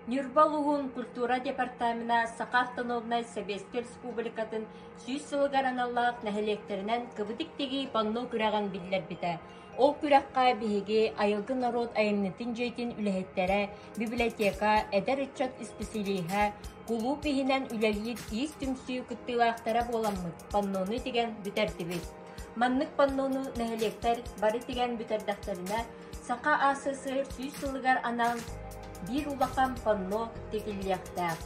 Ньурба улууһун культура департамена Саха автономнай Сэбиэскэй Республикатын 100 сылыгар аналлаах нэһилиэктэринэн кыбытык тигии панно күрэҕин биллэрбитэ. Ол күрэххэ биһиги Айылгы норуот айымньытын дьиэтин үлэһиттэрэ, библиотека, эдэр ыччат исписэлииһэ, кулууп иһинэн үлэлиир иис түмсүү кыттыылаахтара буоламмыт паннону тигэн бүтэрдибит. Маннык паннону нэһилиэктэр бары тигэн бүтэрдэхтэринэ, Саха АССР 100 сылыгар анаан биир улахан панно тигиллиэхтээх.